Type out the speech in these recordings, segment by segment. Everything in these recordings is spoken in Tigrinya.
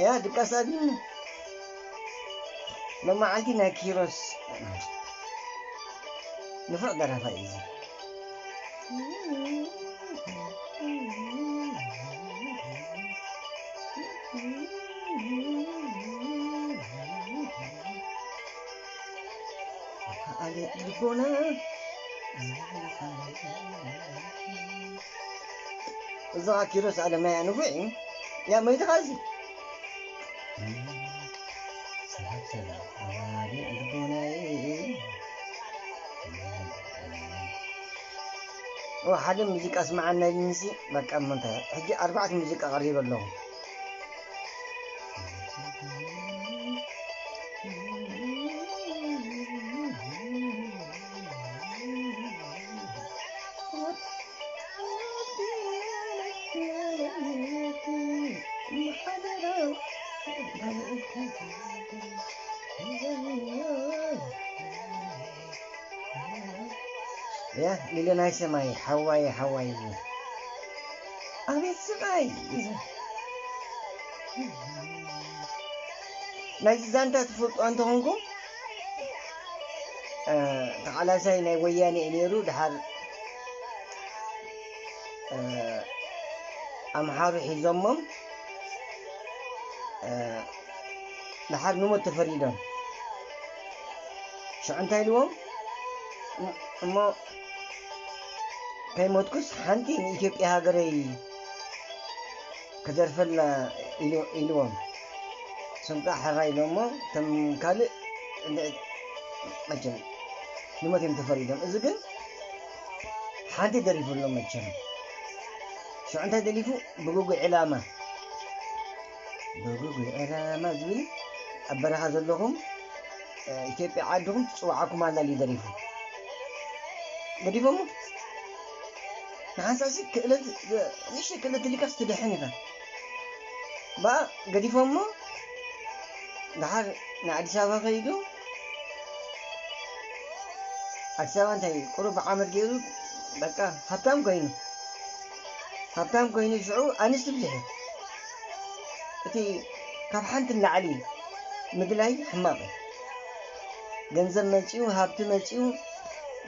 ያ ድቃስ ኣቢልና። ሎማዓንቲ ናይ ኪሮስ ንፉዕ ደራፋይ እዩ። ኣለ ልቦና እዛ ኪሮስ ኣለማያ ንፉዕ እዩ። ያ መይትኻ እዚ ሓደ ሙዚቃ ስምዓና ኢልኒሲ በቃ ምንታይ ሕጂ ኣርባዕተ ሙዚቃ ቀሪበ ኣለኹ። ያ ሊለ ናይ ሰማይ ሓዋይ ሓዋይ ኣቤት ስቃይ። ናይዚ ዛንታ ትፈልጡ እንተኾንኩም ተቓላሳይ ናይ ወያኔ እዩ ነይሩ። ድሓር ኣምሓሩ ሒዞሞም ድሓር ንሞት ተፈሪዶም። ሽዑ እንታይ ኢልዎም እሞ ከይሞትኩስ ሓንቲ ንኢትዮጵያ ሃገረይ ክደርፈላ ኢልዎም። ስምጣ ሕራ ኢሎሞ እቶም ካልእ መቸም ንሞት እዮም ተፈሪዶም። እዚ ግን ሓንቲ ደሪፉሎም መቸም ሽዑ እንታይ ደሊፉ ብግጉ ዕላማ ብግጉ ዕላማ ዝብል ኣብ በረኻ ዘለኹም ኢትዮጵያ ዓድኹም ትፅዋዓኩም ኣላ ኢሉ ደሪፉ ገዲፎሞ። ንሓንሳሲ ክእለት ንእሽተይ ክእለት ልካስ ትድሕን ኢኻ። ብኣ ገዲፎሞ ደሓር ንኣዲስ ኣበባ ከይዱ ኣዲስ ኣበባ እንታይ ቁሩብ ዓመት ገይሩ በቃ ሃብታም ኮይኑ ሃብታም ኮይኑ ሽዑ ኣንስቲ ብዝሕ እቲ ካብ ሓንቲ ንላዕሊ ምድላይ ሕማቕ እዩ። ገንዘብ መፂኡ ሃብቲ መፂኡ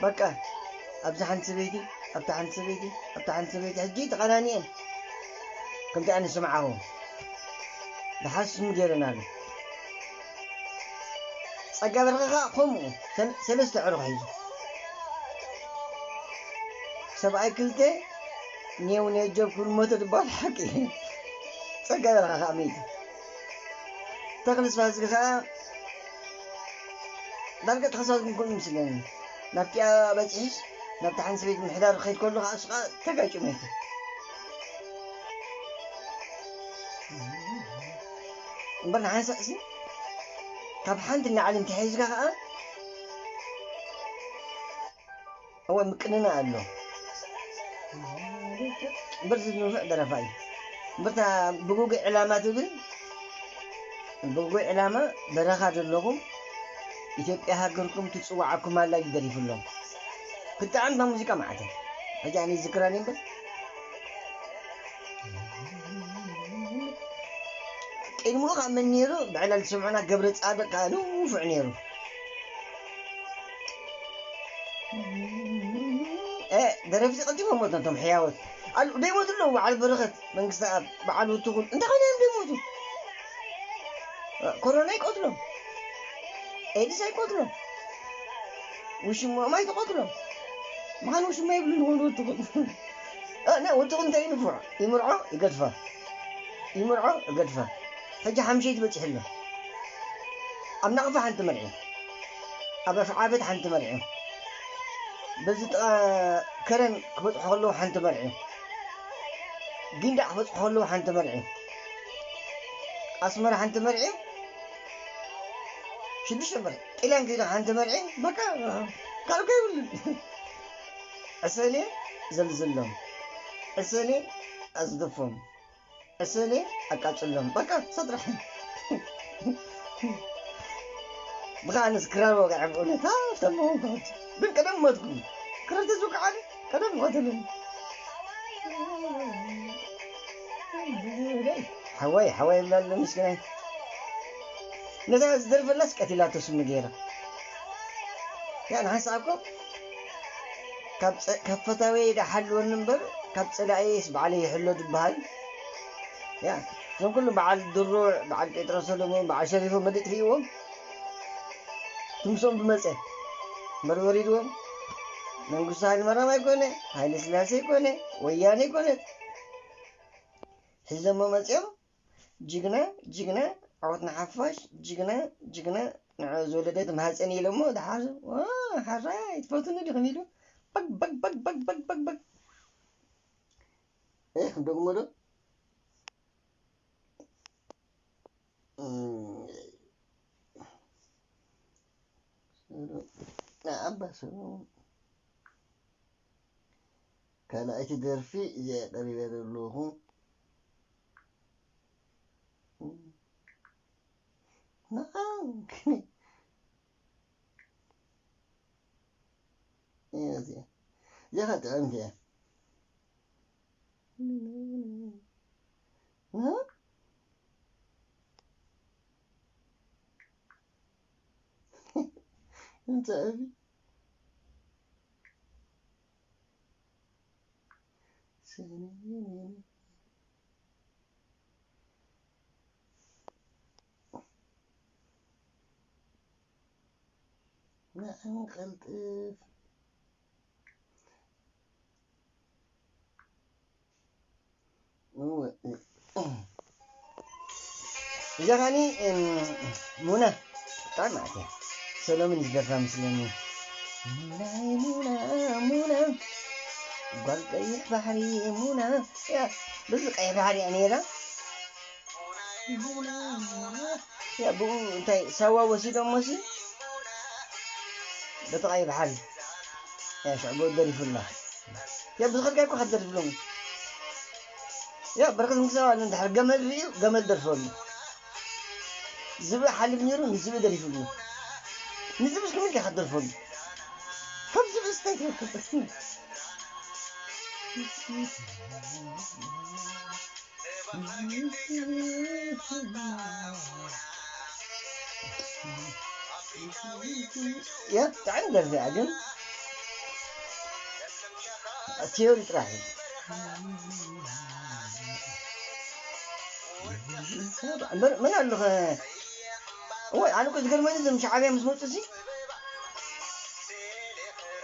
በቃ ኣብዚ ሓንቲ ሰበይቲ ኣብታ ሓንቲ ሰበይቲ ኣብታ ሓንቲ ሰበይቲ ሕጂ ተቐናኒአን ከምቲ ኣነ ስምዓዎ ዝሓስሙ ገይረን ኣሎ። ጸጋ በርኸኻ ከምኡ ሰለስተ ዕሩኽ ሒዙ ሰብኣይ ክልተ ኔው ኔጀብ ኩል ሞተ ትበሃል ሓቂ። ጸጋ በርኸኻ መይቱ ተኽልስ ባዝጊ ከኣ ዳርጋ ተኸሳስ ግን ኩሉ ምስለኒ ናብቲኣ በጺሕስ ናብቲ ሓንቲ ሰበይቲ ምሕዳር ክኸይድ ከሎ ከዓ እሱ ከዓ ተጋጭ መይቱ። እምበር ንሓንሳእ ሲ ካብ ሓንቲ ንላዕሊ እንተሒዝካ ከዓ እወ ምቅንና ኣሎ። እምበር እዚ ንፉዕ ደረፋ እዩ። እምበርታ ብጉጉይ ዕላማ ትብል ብጉጉይ ዕላማ በረኻ ዘለኹም ኢትዮጵያ ሃገርኩም ትፅዋዓኩም ኣላ እዩ ደሪፉሎም። ብጣዕሚ እታ ሙዚቃ መዓት እያ። ሕጂ ኣነ ይዝክራ እየ እምበር ቅድሚኡ ካብ መን ነይሩ ብዕላል ዝሰምዑና ገብረ ፃድቕ ከዓ ንፉዕ ነይሩ። ደረፍቲ ቀልጢፎም ሞቶም እቶም ሕያወት ኣሉ ደይሞቱ ኣለዉ። በዓል በረኸት መንግስቲ ኣብ በዓል ውትኹን እንታይ ኮይነ እዮም ደይሞቱ? ኮሮና ይቆትሎም፣ ኤድስ ኣይቆትሎም፣ ውሽሞም ኣይትቆትሎም። ምዃን ውሽማ ይብሉ ንኾኑ ውትኹን ውትኹን እንታይ ንፉዕ ይምርዖ ይገድፋ ይምርዖ ይገድፋ። ሕጂ ሓምሸይቲ በፂሑ ኣሎ። ኣብ ናቕፋ ሓንቲ መርዒ፣ ኣብ ኣፍዓበት ሓንቲ መርዒ፣ በዚ ጥቓ ከረን ክበፅሑ ከለዉ ሓንቲ መርዒ፣ ጊንዳዕ ክበፅሑ ከለዉ ሓንቲ መርዒ፣ ኣስመራ ሓንቲ መርዒ፣ ሽዱሽተ መርዒ፣ ጥልያን ከይዱ ሓንቲ መርዒ፣ በቃ ካልእ ከይብሉን። ዕሰሌ ዘልዝሎም፣ ዕሰሌ ኣዝድፎም። ዕስለ ኣቃጽሎም በቃ ሰጥራሕ። ብኻ ኣነስ ክራር ወግዐ ብእውነት ሃፍታም መሆንኩ። ግን ቀደም ሞትኩ። ክራር ተዝወቅዓኒ ቀደም ሞተለኒ። ሓወይ ሓወይ ይብላ ኣሎ ምስኪናይ። ነታ ዝደርፈላስ ቀቲላቶ ስሚ ገይራ። ያ ንሓንሳብ እኮ ካብ ጸ- ካብ ፈታወይ ደሓልወኒ እምበር ካብ ጸላእየስ ባዕለይ ይሕሎ ዝበሃል። ያ እዞም ኩሉ በዓል ድሩዕ፣ በዓል ጴጥሮስ ሰሎሞን፣ በዓል ሸሪፎ መደይ ትርእይዎም። ትምሶም ብመጸ እምበር ወሪድዎም። መንግስቱ ሃይለማርያም ኣይኮነ፣ ሃይለ ስላሴ ኣይኮነ፣ ወያነ ኣይኮነ። ሒዞሞ መጺኦም። ጅግና ጅግና ዓወት ንሓፋሽ። ጅግና ጅግና ንዑ ዝወለደ ተማህፀን ኢሎሞ ድሓር። ዋ፣ ሓራይ ትፈቱኒ ዲኹም ኢሉ በግ በግ በግ በግ በግ በግ በግ። ኤህ፣ ክንደግሞ ዶ? እም፣ ንዓባ ሰሎሞን። ካልኣይቲ ደርፊ እዚኣ ቀሪበ ዘለኹ። ንዓ እዚኣ እዚኣ ኸዓ ጥዕምቲ እያ። እንታይ እቢ ንዓን ቀልጥፍ። እወ። እዛ ኸኒ፣ እም፣ ሙና። ብጣዕሚ ማለት እያ። ሰሎምን ዝደርፋ ምስለኒ። ሙና፣ ሙና፣ ሙና። ጓል ቀይሕ ባሕሪ፣ ሙና። ያ፣ በዚ ቀይሕ ባሕሪ እያ ነይራ። ሙና፣ ሙና። ያ፣ ብኡ እንታይ ሳዋ ወሲዶሞሲ? በቲ ቀይሕ ባሕሪ። ያ፣ ሽዕቡ ደሪፉላ። ያ፣ ብዝኸድካ እኮ ክትደርፍሎም። ያ፣ በረኸት ምንክሰባ ኣሎ እንድሕር ገመል ርእዩ፣ ገመል ደርፈሉ። ዝብኢ ሓልብ ነይሩ፣ ንዝብኢ ደሪፍሉ። ንዝብኢ እስከ ምንታይ ክትደርፈሉ? ካብ ዝብኢ ስታይ ትረክብ። ያ፣ ጥዕም ደርፊ እያ ግን ቲዮሪ ጥራሕ እዩ። እምበር መን ኣለኸ? እዋይ፣ ኣነ እኮ ዝገርመኒ እዞም ሻዕብያ ምስ መፁ ሲ፣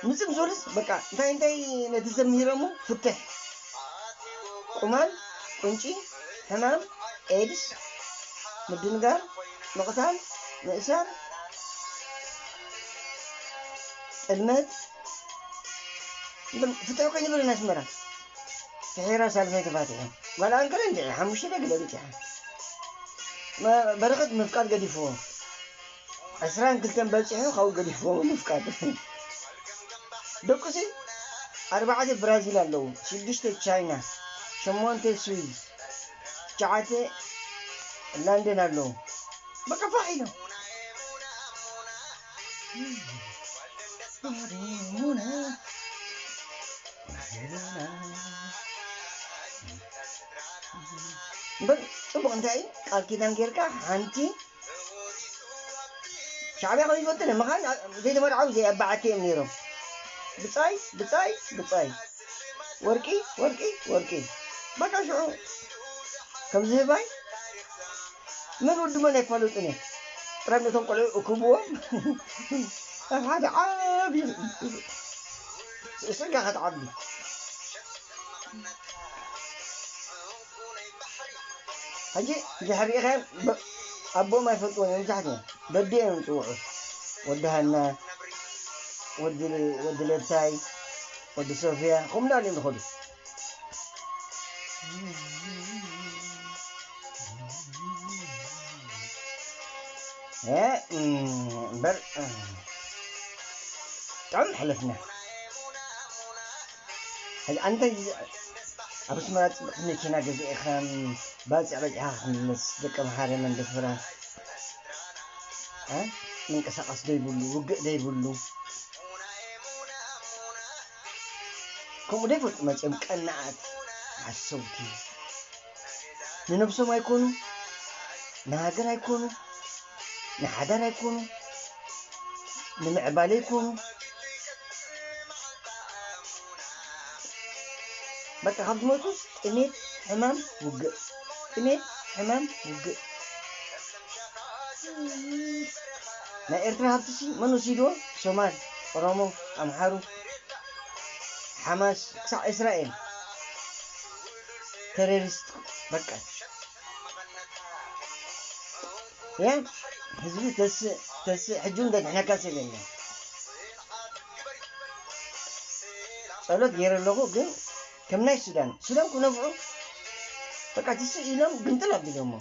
ምፅእ ምስ በሉስ በቃ እንታይ እንታይ ነቲ ሰብ ምሂሮሞ ፍትሕ፣ ቁማል፣ ቁንጪ፣ ሕማም፣ ኤድስ፣ ምድንጋር፣ ምቕታል፣ ምእሳር፣ ጥልመት፣ ፍትሑ ከይንብል ናይ ኣስመራ። ፍሒራ ሳልሳይ ተፋቲሑ። ጓል ኣንከለ እንዲዒ ሓሙሽተ ገለ ብፂሓ። መ- በረኸት ምፍቃድ ገዲፍዎ። ዕስራን ክልተን በፂሑ ካብኡ ገዲፍዎ ምፍቃድ። ደቁሲ ኣርባዕተ ብራዚል ኣለዉ፣ ሽዱሽተ ቻይና፣ ሸሞንተ ስዊዝ፣ ትሽዓተ ለንደን ኣለዉ። በቃ ፋሕ ኢሎም። እምበር ፅቡቕ እንታይ እዩ? ቃል ኪዳን ጌርካ ሓንቲ ሻዕብያ ከይፈትን ምኻን ዘይተመርዓው ዘይ ኣባዓት እዮም ነይሮም። ብፃይ ብፃይ ብፃይ ወርቂ ወርቂ ወርቂ በቃ ሽዑ ከም ዝህባይ መን ወዲ መን ኣይፋለጡን እዮም። ጥራይ ነቶም ቆልዑ እክብዎም ኣብ ሓደ ዓቢ ስእስዕካ ክትዓቢ ሕጂ እንድሕር ርኢኻዮም ኣቦኦም ኣይፈልጥዎን እዮም። መብዛሕትኦም በዴ እዮም ዝፅውዑ። ወዲ ሃና፣ ወዲ ለታይ፣ ወዲ ሶፍያ ከምኡ እንዳበሉ እዮም ዝኸዱ። እምበር ጥዑም ሕለፍና። ሕዚ ኣንተ ኣብ ኣስመራ ፅብቕቲ መኪና ገዚእኻ ባፅዕ በፂሓ ክትምለስ ደቂ ኣምሓረ መንደፈራ ምንቅስቃስ ደይብሉ ውግእ ደይብሉ ከምኡ ደይፈልጡ መፅኦም ቀናኣት ሓሰውቲ ንነብሶም ኣይኮኑ፣ ንሃገር ኣይኮኑ፣ ንሓዳር ኣይኮኑ፣ ንምዕባለ ኣይኮኑ። በቃ ካብ ዝመፁ ጥሜት፣ ሕማም፣ ውግእ፣ ጥሜት፣ ሕማም፣ ውግእ። ናይ ኤርትራ ሃብትሲ መን ወሲድዎ? ሶማል፣ ኦሮሞ፣ ኣምሓሩ፣ ሓማስ፣ ክሳዕ እስራኤል። ተረሪስት በቃ። ያ ህዝቢ ተስእ ተስእ ሕጂ እውን ዘድሕነካ ሰብ የለን። ጸሎት ገይረ ኣለኹ፣ ግን ከም ናይ ሱዳን፣ ሱዳን ክነፍዑ በቃ ትስእ ኢሎም ግንጥል ኣቢሎሞ።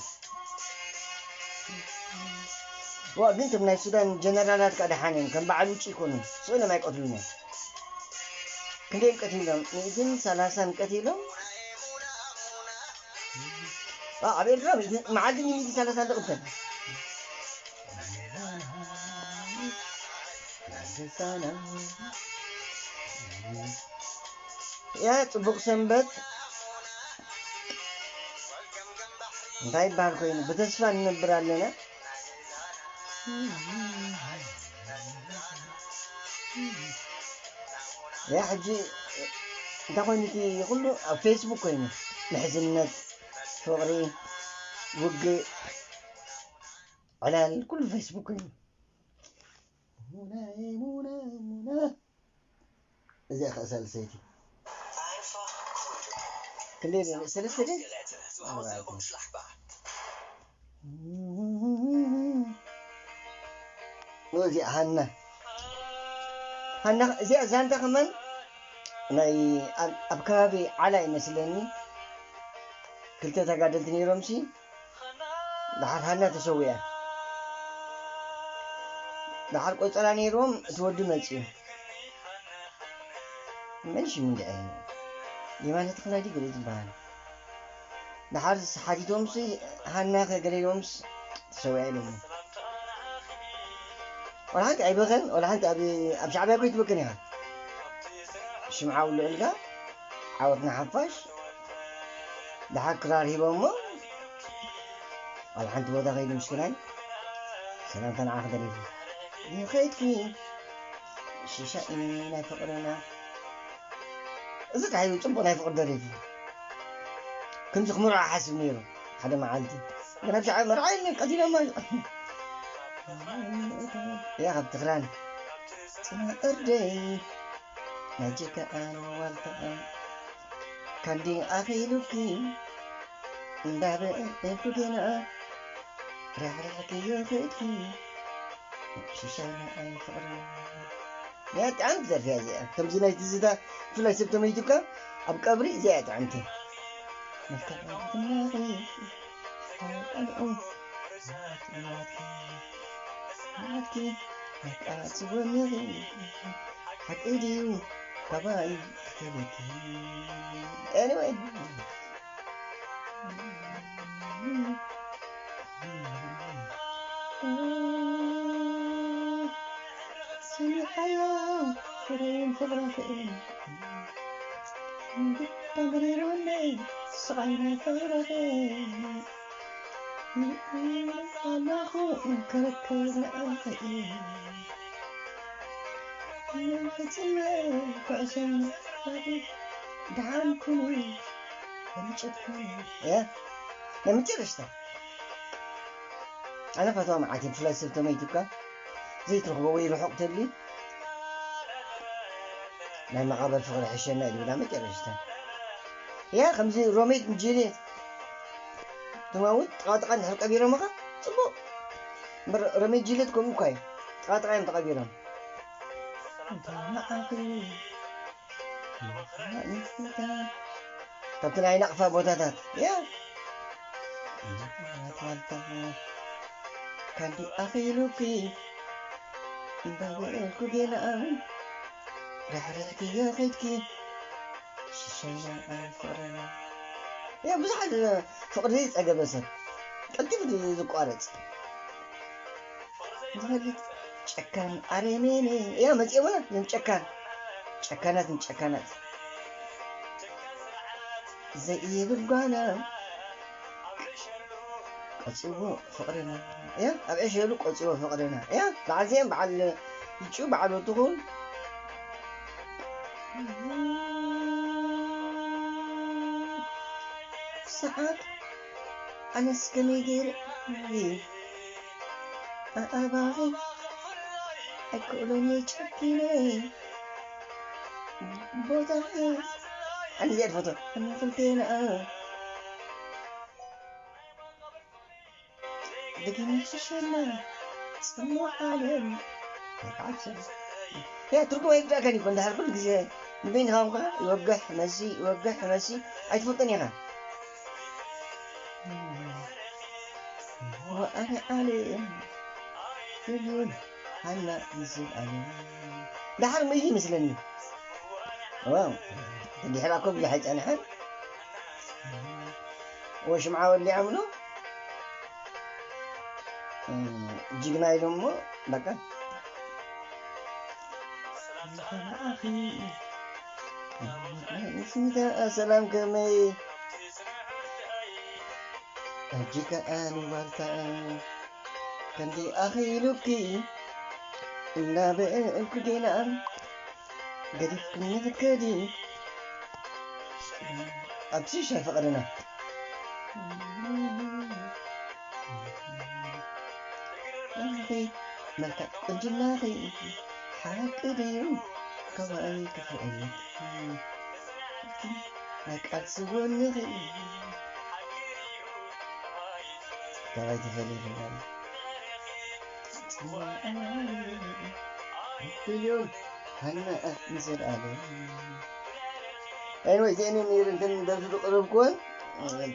ዋ ግን ከም ናይ ሱዳን ጀነራላት ከኣ ደሓን እዮም፣ ከም በዓል ውጭ ይኮኑ፣ ስእሎም ኣይቀትሉን እዮም። ክንደይም ቀቲሎም? ሚእትን ሰላሳን ቀቲሎም። ዋ ኣብ ኤርትራ ሚእትን- መዓልቲ ሚእትን ሰላሳን ዝቕተል። ያ ጽቡቕ ሰንበት። እንታይ ይበሃል ኮይኑ? ብተስፋ ንነብር ኣለና። ያ ሕጂ እንታይ ኮይኑ እቲ ኩሉ ኣብ ፌስቡክ ኮይኑ፣ ምሕዝነት፣ ፍቕሪ፣ ውግእ፣ ዕላል ኩሉ ፌስቡክ ኮይኑ። ሙና፣ ሙና፣ ሙና። እዚኣ ኸኣ ሳልሰይቲ። ክንደይ ደለ? ሰለስተ ደለ? ኣርባዕተ። እዚኣ ሃና። ሃና፣ እዚኣ ዛንታ ከማን ናይ ኣብ፣ ኣብ ከባቢ ዓላ ይመስለኒ። ክልተ ተጋደልቲ ነይሮምሲ። ደሓር ሃና ተሰዊኣ። ደሓር ቆጸራ ነይርዎም፣ እቲ ወዲ መጺኡ። መን ሽሙ እንድዒ? የማነ ተኽላይ ድዩ ገለ ዝበሃል? ደሓር ሓቲቶምሲ፣ ሃና ከ ገለ ኢሎምስ ተሰዊኣ ኢሎሞ። ወላ ሓንቲ ኣይበኸን፣ ወላ ሓንቲ ኣብ፣ ኣብ ሻዕብያ እኮ ኣይትበክን ኢኻ። ሽምዓ ውልዑልካ፣ ዓወት ንሓፋሽ። ደሓር ክራር ሂቦሞ፣ ኣብ ሓንቲ ቦታ ከይዱ ምስኪናይ ሰላምታ ንዓኺ ደሪፉ። ንኸይድኪ ሽሻይ ናይ ፍቕርና። እዚ እንታይ እዩ ጽቡቕ ናይ ፍቕሪ ደሪፉ። ከምዚ ክምርዖ ሓስብ ነይሩ ሓደ መዓልቲ። ግን ኣብ ሻዕብያ መርዓ የለን፣ ቀቲሎማ እዩ። እያ ካብ ትኽራን። ጽና እርደይ ናይ ጀጋኣን ዋልታኣን። ካንዲ ኣኺሉኪ እንዳበልኩ ገና ራሕራሕክዮ ኸድኪ ሽሻይ ንዓይ ፍቕሪ። እያ ጥዕምቲ ደርፊ እያ እዚኣ። ከምዚ ናይ ትዝታ ብፍላይ ሰብ ተመይቱካ ኣብ ቀብሪ እዚኣ እያ ጥዕምቲ። መስተዓርትናኺ ሓቀንኡ ናትኪ ናትኪ መቃጽወኒ ሓቂ ድዩ ካባይ ክተበኪ? Anyway። ሰሚዓዮ ፍሬን ፍቕራፍኤን ተመሪሩኒ ስቓይ ናይ ፍቕራፍኤን ኣለኹ ክረክብ ንኣኽእል ፈጺመ ኩዕሶ ደሓን ኩኑ ከምጨክኑ። ያ ናይ መጨረሽታ ኣነ ፈትዋ መዓት ብፍላይ ሰብ ተመይቱካ ዘይትረኽቦ ወይ ርሑቕ ተሊ ናይ መቓብር ፍቕሪ ሕሸና እዩ ዝብላ መጨረሽታ። ያ ከምዚ ሮሜት ን ጁልየት ትማውት ጥቓጥቓ እንድሕር ቀቢሮምኻ ጽቡቕ። እምበር ሮሜት ጁልየት ከምኡ እኳ እዩ። ጥቓጥቓ እዮም ተቐቢሮም። ንዓኺ ካብቲ ናይ ናቕፋ ቦታታት ያ ካንዲ ኣኺሉኪ እንዳበልኩ ጌና ዳሕሪሕኪዮ ኸድኪ ሽሻይና ኣይ ፍቕረና። ያ ብዙሓት ፍቕሪ ዘይጸገበ ሰብ ቀልጢፉ ድዩ ዝቋረጽ? ዝፈልጥ ጨካን ኣረሜኔ እያ መጺኦምና እዮም ጨካን ጨካናት ንጨካናት ዘይብል ጓና ቀጺዎ ፍቕርና እያ ኣብ ዕሸሉ ቀጺዎ ፍቕርና እያ በዓል ዜን በዓል ይጩ በዓል ወትኹን ሰዓት ኣነስ ከመይ ገይረ ኣእባኺ ኣይክእሎን እየ ጨኪነ ቦታኺ ኣነ እዚኣ ትፈትዋ ንኽልቴና ደጊም ይሕሸና ጽምዋ ዓለም ኣይትዓብሰ ያ ትርጉም ኣይግዳእካን ይኮን ድሓር ኩሉ ግዜ ንበይንኻ እንኳ ይወግሕ መሲ ይወግሕ መሲ ኣይትፈልጦን ኢኻ ወኣነ ዓለም ፍልዩን ሃና ንዘልኣለም ድሓር ምእዩ ይመስለኒ ዋው ድሕራ እኮ ብዙሕ ኣይጸንሐን ወሽምዓ ወሊዖምሉ ጅግና ኢሎም እሞ በቃ ሰላም ከመይ ሕጂ ከኣ ንዋልታ ከምዚ ኣኺሉኪ እንዳበልኩ ጌና ገዲፍኩኒ ክትከዲ ኣብቲ ሻይ ፍቕርና ኣኺ መልክዕ ቁንጅናኺ ሓቂ ድዩ ከማይ ክፍእልክ ናይ ቃል ስጎንኺ ካባይ ተፈልዩ Billion. Hannah Mister Allen. Anyway, እዚአን ነይሩ እንትን ደርፊ ዝቅረብኩወን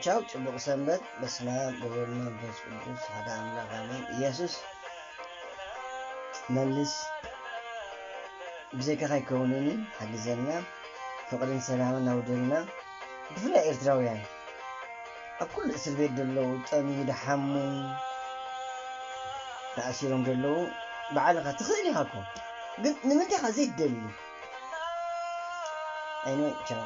ቻው ጽቡቅ ሰንበት በስመ ኣብ ወወልድ መንፈስ ቅዱስ ሓደ ኣምላክ ኣሜን ኢየሱስ መልስ ብዘይካኻ ኣይከውንን እዩ ሓግዘና ፍቅርን ሰላምን ኣውደልና ብፍላይ ኤርትራውያን ኣብ ኩሉ እስር ቤት ዘለዉ ጠምዩ ድሓሙ ተኣሲሮም ዘለዉ ባዕልኻ ትኽእል ኢኻ እኮ ግን ንምንታይ ኢኻ ዘይትደሊ ኣይኖ ቻው